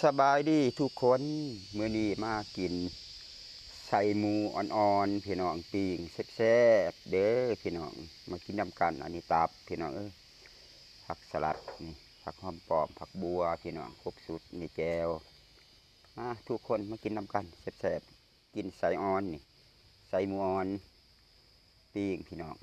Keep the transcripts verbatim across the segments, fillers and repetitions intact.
สบายดีทุกคน มื้อนี้มากินใส่หมูอ่อนๆ พี่น้อง ปิ้งแซ่บๆ เด้อพี่น้อง มากินนำกัน อันนี้ตับพี่น้องเอ้ย ผักสลัดนี่ ผักหอมป้อม ผักบัวพี่น้อง ครบสุด นี่แจ่ว มาทุกคนมากินนำกันแซ่บๆ กินใส่อ่อนนี่ ใส่หมูอ่อน ปิ้งพี่น้อง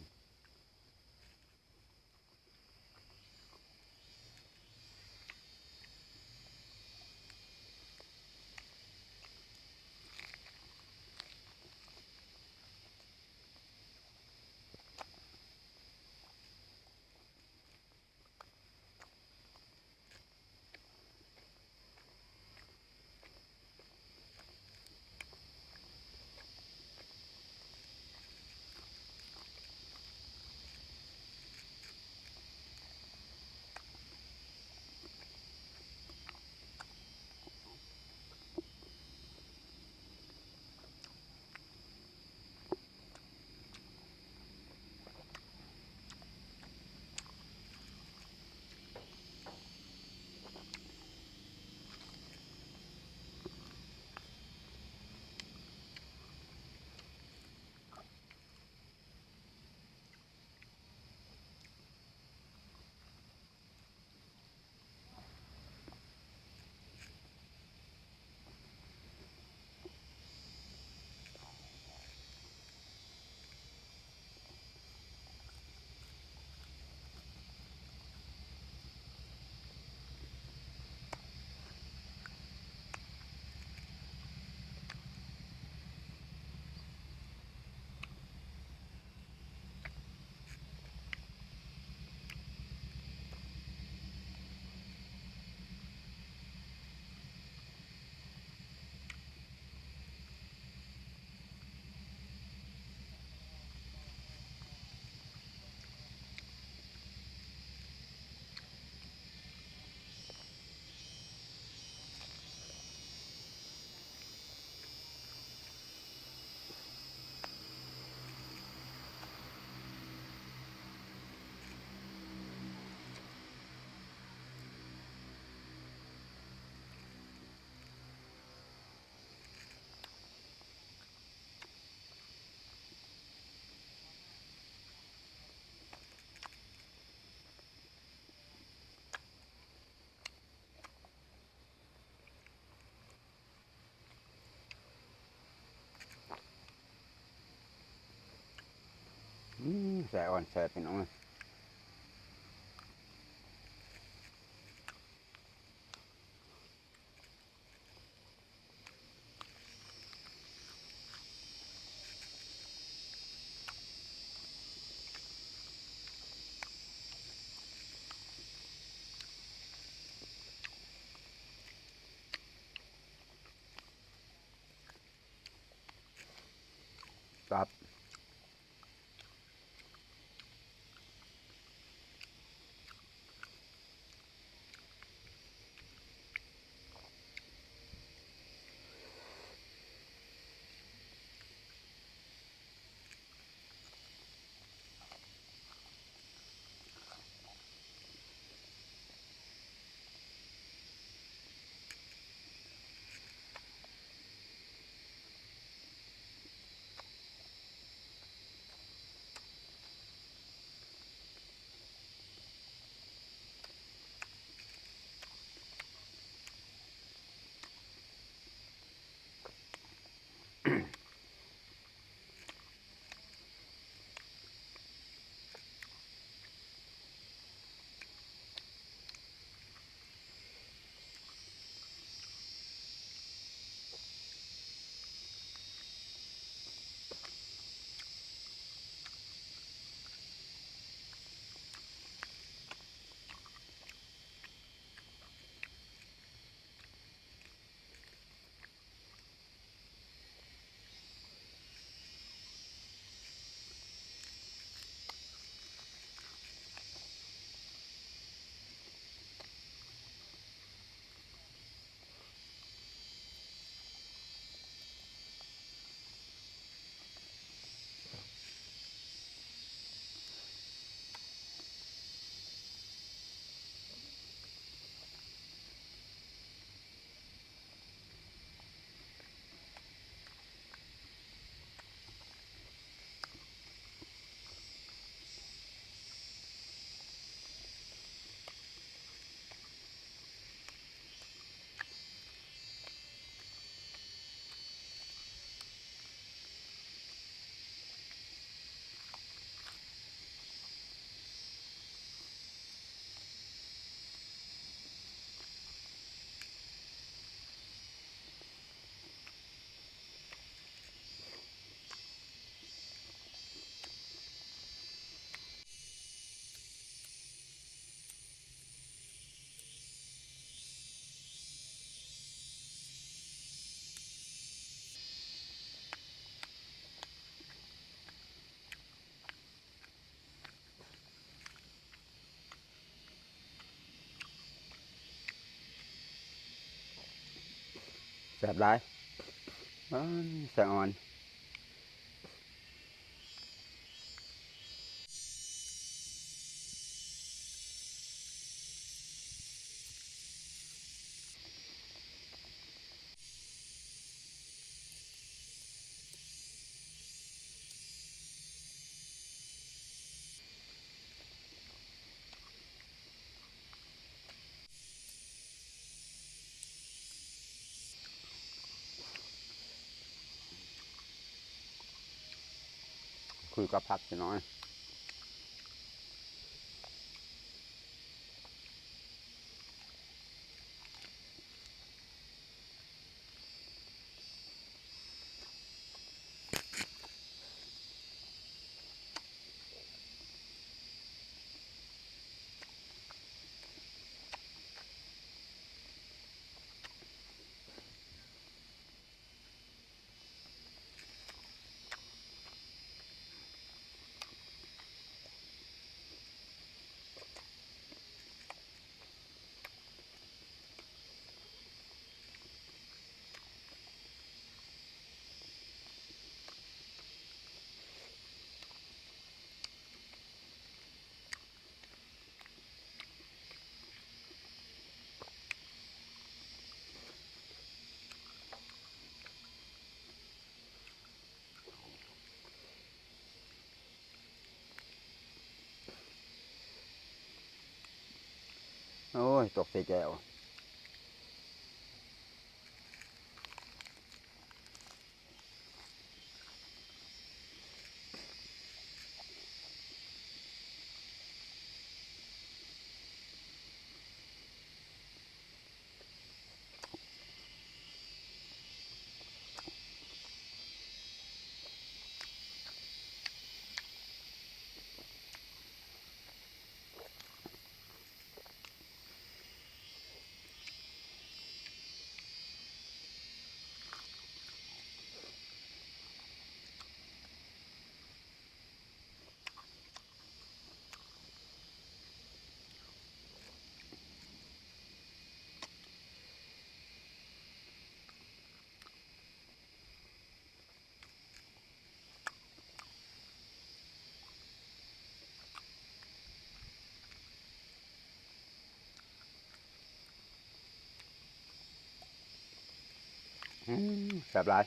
อืมใส่อ่อนแซ่บพี่น้องเอ้ย ครับ แซ่บหลาย อ้า สะออน คุยกับผักพี่น้อง โอ้ย ตกใส่แจ่ว อืม แซ่บหลาย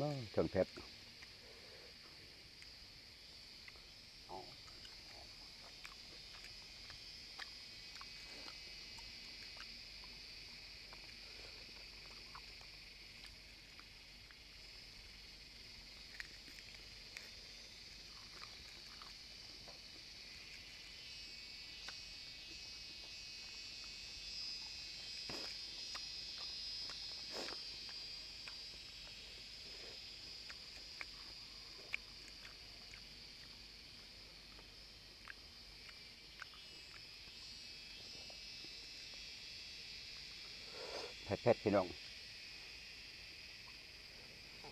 ว้าว เครื่องเผ็ด เผ็ดๆ พี่น้อง อื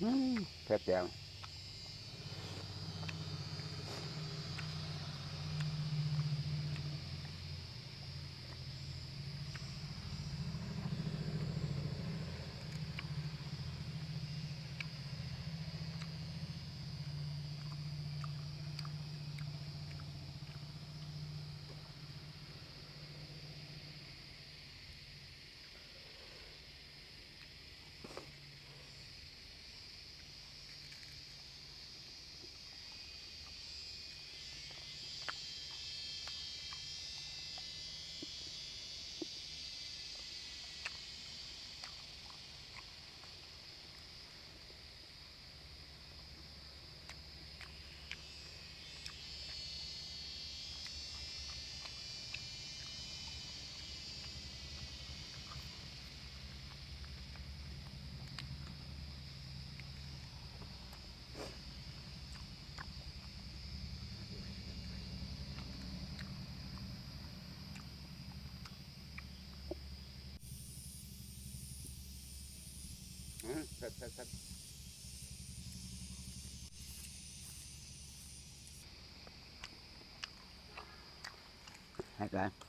อืม เผ็ดแจ๋ว อืม เผ็ด เผ็ด เผ็ด เผ็ดหลาย